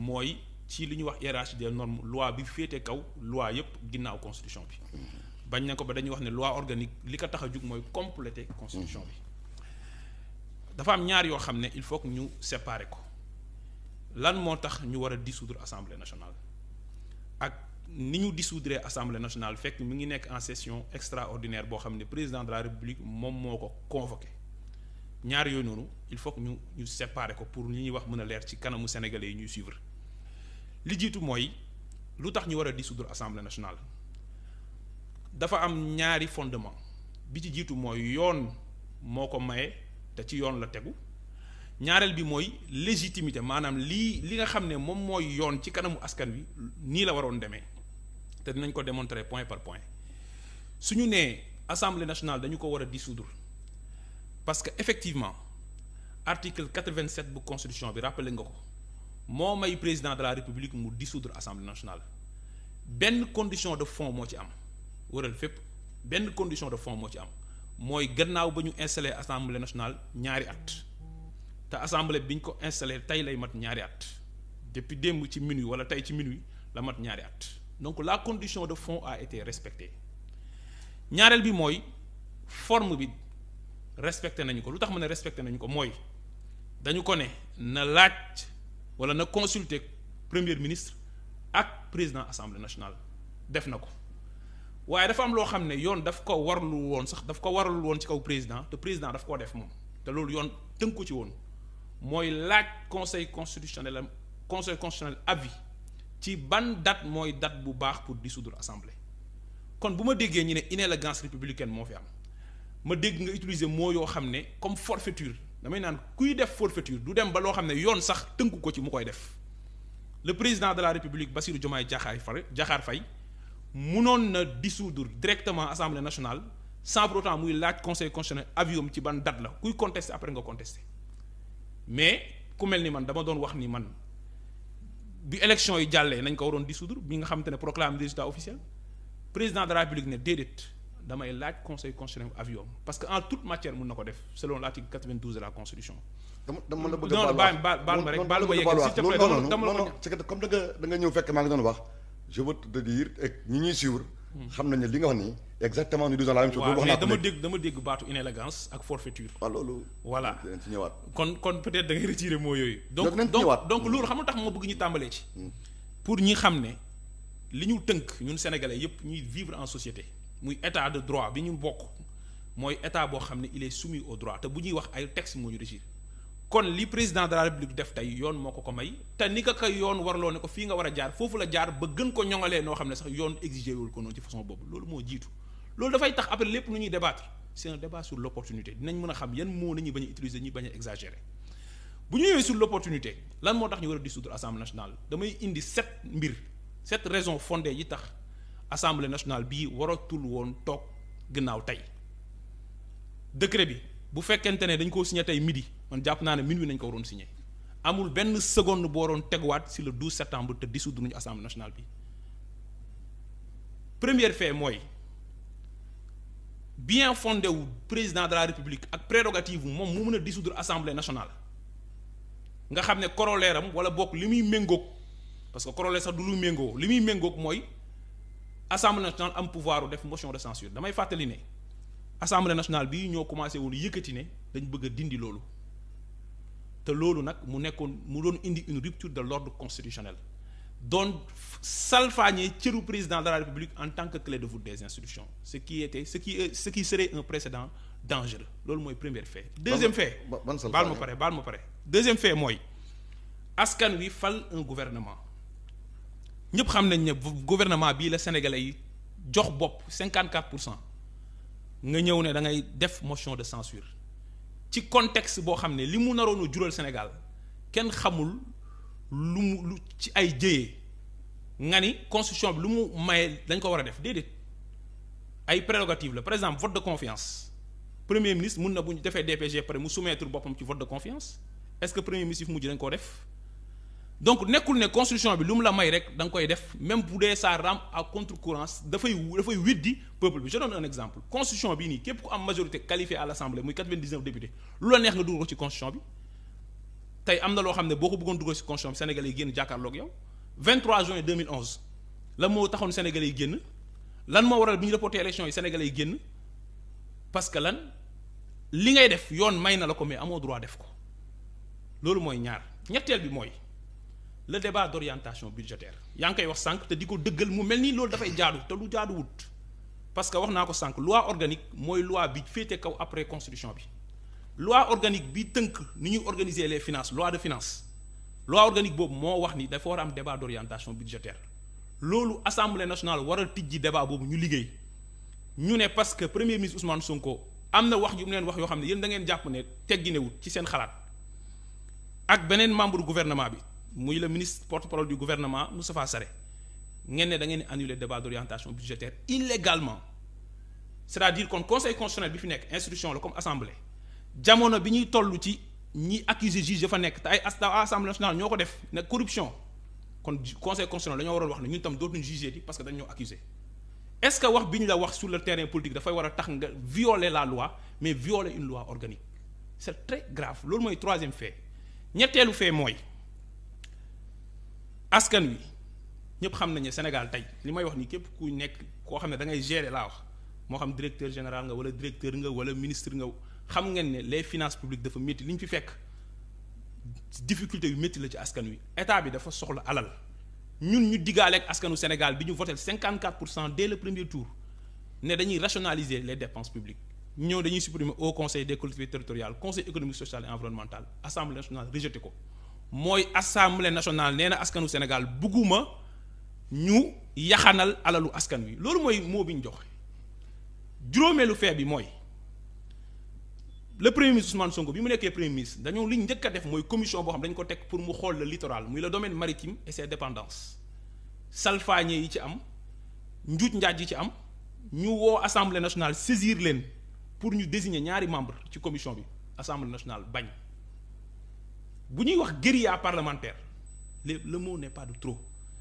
mooy ci li ñuy wax hiérarchie des normes loi bi féete kaw loi yépp ginnaaw constitution bi bañ na ko ba dañuy wax ne loi organique li ko tax a jug mooy compléter constitution bi dafa am ñaar yoo xam ne il faut que ñu séparer ko lan moo tax ñu war a dissoudre assemblée nationale ak ni ñu dissoudre assemblée nationale fekk mi ngi nekk en session extraordinaire boo xam ne président de la république moom moo ko convoqué ñaar yooyu noonu il faut que ñu séparer ko pour li ñuy wax mën a leer ci kanamu sénégalais yi ñuy suivre li jiitu mooy lu tax ñu war a dissoudre assemblée nationale dafa am ñaari fondement bi ci jiitu mooy yoon moo ko maye te ci yoon la tegu ñaareel bi mooy légitimité maanaam li nga xam ne moom mooy yoon ci kanamu askan wi nii la waroon demee te dinañ ko démontrer point par point suñu nee assemblée nationale dañu ko war a dissoudre parce que effectivement article 87 bu constitution bi rappelé nga ko moo may président de la république mu dissoudre assemblée nationale benn condition de fond moo ci am wëral fépp benn condition de fond moo ci am mooy gannaaw ba ñu installé assemblée nationale ñaari at te assemblée bi ñu ko installé tey lay mat ñaari at depuis démb ci minuit wala tey ci minuit la mat ñaari at donc la condition de fond a été respectée ñaareel bi mooy forme bi respecté nañu ko lu tax ma ne respecté nañu ko mooy dañu ko ne na laaj wala na consulter premier ministre ak président assemblée nationale def na ko waaye dafa am loo xam ne yoon daf ko warlu woon sax daf ko warlu woon ci kaw président te président daf koo def moom te loolu yoon tënku ci woon mooy laaj conseil constitutionnel avis ci ban date mooy date bu baax pour dissoudre assemblée kon bu ma déggee ñu ne inélégance républicaine moo fi am ma dégg nga utiliser moo yoo xam ne comme forfaiture damay naan kuy def forfaiture du dem ba loo xam ne yoon sax tënku ko ci mu koy def le président de la république Bassirou Diomaye Diakhar Faye munoon na dissoudre directement assemblée nationale sans pour autant muy laaj conseil constitutionnel avis ci ban date la kuy contester après nga contester mais ku mel ni man dama doon wax ni man bi élection yi jàllee nañ ko waroon dissoudre bi nga xamante ne proclame résultat officiel président de la république ne déedéet damay laaj conseil constitutionnel avis parce que en toute matière mun na ko def selon l'article 92 de la constitution. dama la bëgg a baal ma rek baalu ma yegg s'il te plaît non c'est que comme da nga ñëw fekk maa ngi doon wax je veux te dire ak ñi ñuy suivre. xam nañ ne li nga wax nii exactement nous disons la même chose. waaw mais dama dégg baatu inélégance ak forfaiture. waaw loolu. voilà dinañ ci ñëwaat. kon peut-être da ngay retirer moo yooyu. donc loolu xam nga tax ma bëgg ñu tàmbalee ci. pour ñi xam ne li ñu tënk ñun sénégalais yépp ñuy vivre en société muy état de droit bi ñu bokk mooy état boo xam ne il est soumis au droit te bu ñuy wax ay textes moo ñu régir kon li président de la république def tey yoon moo ko may te ni ka yoon warloo ne ko fii nga war a jaar foofu la jaar ba gën ko ñoŋalee noo xam ne sax yoon exigé wul ko noonu ci façon boobu loolu moo jiitu loolu dafay tax après lépp lu ñuy débattre c'est un débat sur l'opportunité dinañ mën a xam yan moo nañuy bañ a utiliser ñuy bañ a exagérer bu ñu ñëwee sur l'opportunité lan moo tax ñu war a dissoudre assemblée nationale damay indi 7 raisons fondées yi tax assemblée nationale bii waratul woon toog gannaaw tey décret bi bu fekkente ne dañ koo signé tey midi man jàpp naa ne minuit nañ ko waroon signé amul benn seconde boo waroon teguwaat si le 12 septembre te dissoudre nañu assemblée nationale bi premier fait mooy bien fondé wu président de la république ak prérogative moom mu mën a dissoudre assemblée nationale nga xam ne corollaire am wala bokk li muy méngoog parce que corollaire sax du lu méngoo li muy méngoog mooy assemblée nationale am pouvoir def motion de censure damay fàttali ne assemblée nationale bii ñoo commencé woon yëkkati ne dañ bëgg a dindi loolu te loolu nag mu doon indi une rupture de l'ordre constitutionnel doon salfaañee cëru président de la république en tant que clé de voûte des institutions ce qui serait un précédent dangereux loolu mooy premier fait. deuxième fait baal ma pare deuxième fait mooy askan wi fal un gouvernement ñëpp xam nañ ne gouvernement bii la sénégalais yi jox bopp 54% nga ñëw ne da ngay def motion de censure ci contexte boo xam ne li mu naroon a jural Sénégal kenn xamul lu ci ay jëyee nga ni constitution bi lu mu maye dañ ko war a def déedéet ay prérogatives la par exemple vote de confiance premier ministre mun na bu ñu defee DPG pare mu soumettre boppam ci vote de confiance est-ce que premier ministre yi mujj dañ koo def donc nekkul ne constitution bi lu mu la may rek da nga koy def même bu dee ça rame à contre-courant dafay weddi peuple bi je donne un exemple constitution bi nii képp ku am majorité qualifiée à l'Assemblée muy 99 députés lu la neex nga dugal ko ci constitution bi tey am na loo xam ne boo ko bëggoon dugal ci constitution bi Sénégalais yi génn jàkkaarloog yow 23 juin 2011 lan moo taxoon Sénégalais yi génn lan moo waral bi ñu reporté élection yi Sénégalais yi génn parce que lan li ngay def yoon may na la ko mais amoo droit def ko loolu mooy ñaar ñetteel bi mooy le débat d'orientation budgétaire yaa ngi koy wax sànq te di ko dëggal mu mel ni loolu dafay jaadu te lu jaaduwut parce que wax naa ko sànq loi organique mooy loi bi féete kaw après constitution bi loi organique bi tënk ni ñuy organiser les finances loi de finances loi organique boobu moo wax ni dafa war a am débat d'orientation budgétaire loolu assemblée nationale war a tijji débat boobu ñu liggéey ñu ne parce que premier ministre Ousmane Sonko am na wax yu mu leen wax yoo xam ne yéen da ngeen jàpp ne tegginewut ci seen xalaat ak beneen membre gouvernement bi muy le ministre porte-parole du gouvernement Moustapha Sarré ngeen ne da ngeen di annuler débat d'orientation budgétaire illégalement c'est-à-dire kon conseil constitutionnel bi fi nekk institution la comme assemblée jamono bi ñuy toll ci ñi accuser juge dafa nekk te ay assemblée nationale ñoo ko def ne corruption kon conseil constitutionnel dañoo waroon wax ne ñun tam dootuñu juger yi parce que dañoo accuser est-ce que wax bi ñu la wax sur le terrain politique dafay war a tax nga violer la loi mais violer une loi organique c'est très grave loolu mooy troisième fait ñetteelu fait mooy askan wi ñëpp xam nañu ne Sénégal tey li may wax nii képp ku nekk koo xam ne da ngay gérer laa wax moo xam directeur général nga wala directeur nga wala ministre nga xam ngeen ne les finances publiques dafa métti li ñu fi fekk difficulté yu métti la ci askan wi état bi dafa soxla alal ñun ñu diggaale ak askanu Sénégal bi ñu voté 54% dès le premier tour ne dañuy rationaliser les dépenses publiques ñëw dañuy supprimer au conseil des collectivités territoriales conseil économique social et environnemental assemblée nationale rejeté ko mooy assemblée nationale nee na askanu Sénégal bugguma ñu yaxanal alalu askan wi loolu mooy moo bi ñu jox juróomeelu fee bi mooy le premier ministre Ousmane Sonko bi mu nekkee premier ministre dañoo li njëkk a def mooy commission boo xam dañu ko teg pour mu xool le littoral muy le domaine maritime et ses dépendances salfaañe yi ci am njuuj njaaj yi ci am ñu woo assemblée nationale saisir leen pour ñu désigner ñaari membre ci commission bi assemblée nationale bañ bu ñuy wax guérilla parlementaire le mot n'est pas de trop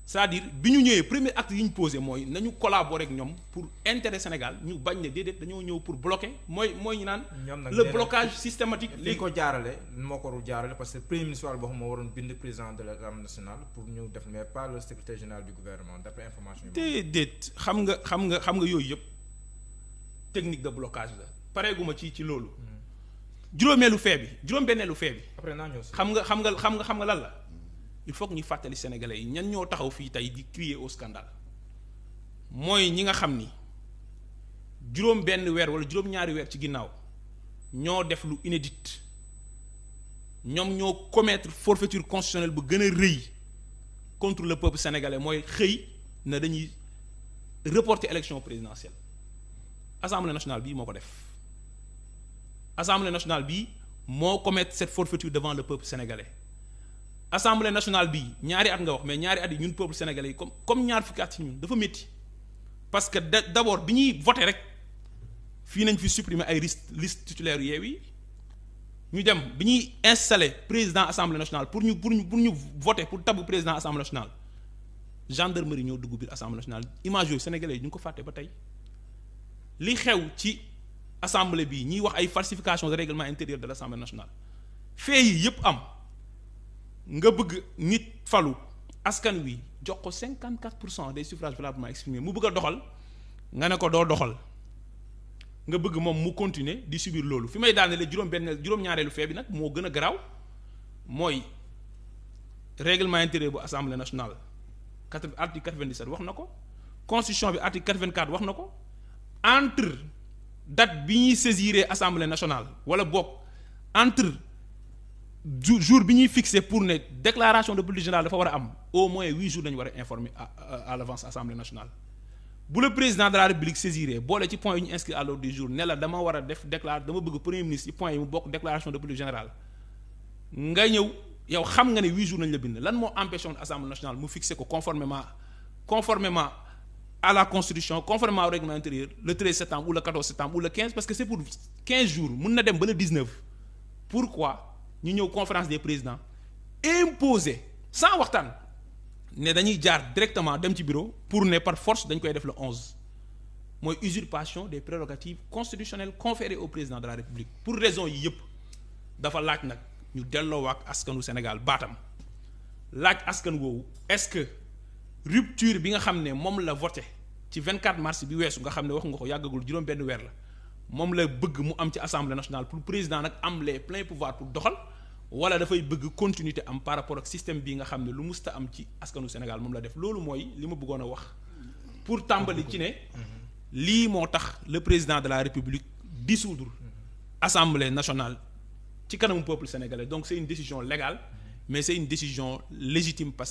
c'est-à-dire bi ñu ñëwee premier acte yi ñu posé mooy nañu collaborer ak ñoom pour intérêt Sénégal ñu bañ ne déedéet dañoo ñëw pour bloquer mooy ñu naan le blocage systématique li ko jaarale moo ko warul jaarale parce que premier ministre wàll boo xam moo waroon bind président de l'Assemblée nationale pour ñu def mais pas le secrétaire général du gouvernement d'après information yi déedéet xam nga yooyu yëpp technique de blocage la pareeguma ci loolu juróom-benneelu fee bi après naa ñëw xam nga lan la il faut que ñu fàttali sénégalais yi ñan ñoo taxaw fii tey di crier au scandale mooy ñi nga xam ni juróom benn weer wala juróom-ñaari weer ci ginnaaw ñoo def lu inédit ñoom ñoo commettre forfaiture constitutionnelle bu gën a rëy contre le peuple sénégalais mooy xëy na dañuy reporter élection présidentielle assemblée nationale bii moo ko def assemblée nationale bii moo commettre cette forfaiture devant le peuple sénégalais assemblée nationale bii ñaari at nga wax mais ñaari at yi ñun peuple sénégalais yi comme ñaar fukki at ci ñun dafa métti parce que d'abord bi ñuy voté rek fii nañ fi supprimer ay liste titulaire Yewwi ñu dem bi ñuy installer président assemblée nationale pour ñu voter pour tabu président assemblée nationale gendarmerie ñoo dugg biir assemblée nationale image yooyu sénégalais yi ñu ngi ko fàtte ba tey li xew ci assemblée bii ñuy wax ay falsification de règlement intérieur de l'assemblée nationale fee yi yépp am nga bëgg nit falu askan wi jox ko 54% des suffrages valablement exprimés mu bëgg a doxal nga ne ko doo doxal nga bëgg moom mu continuer di subir loolu fi may daanele juróom-ñaareelu fee bi nag moo gën a garaaw mooy règlement intérieur bu assemblée nationale article 97 wax na ko constitution bi article 84 wax na ko entre date bi ñuy saisir assemblée nationale wala boog entre jour bi ñuy fixé pour ne déclaration de politique générale dafa war a am au moins 8 jours dañu war a informer à l'avance assemblée nationale bu le président de la république saisiré boole ci point yi ñu inscrit à l'ordre du jour ne la dama war a def dama bëgg premier ministre ci point yi mu bokk déclaration de politique générale nga ñëw yow xam nga ne 8 jours nañ la bind lan moo empêché woon assemblée nationale mu fixé ko conformément à la constitution conformément au règlement intérieur le 13 septembre ou le 14 septembre ou le 15 parce que c'est pour 15 jours mun na dem ba le 19 pourquoi ñu ñëw conférence des présidents imposer sans waxtaan ne dañuy jaar directement dem ci bureau pour ne par force dañ koy def le 11 mooy usurpation des prérogatives constitutionnelles conférées au président de la république pour raison yi yëpp dafa laaj nag ñu delloo ak askanu Sénégal baatam laaj askan woowu est-ce que rupture bi nga xam ne moom la voté ci 24 mars bi weesu nga xam ne wax nga ko yàggagul juróom benn weer la moom la bëgg mu am ci assemblée nationale pour président nag am les pleins pouvoirs pour doxal wala dafay bëgg continuité am par rapport ak système bi nga xam ne lu musta am ci askanu Sénégal moom la def loolu mooy li ma bëggoon a wax pour tàmbali ci ne lii moo tax le président de la République dissoudre assemblée nationale ci kanamu peuple sénégalais donc c'est une décision légale mais c'est une décision légitime parce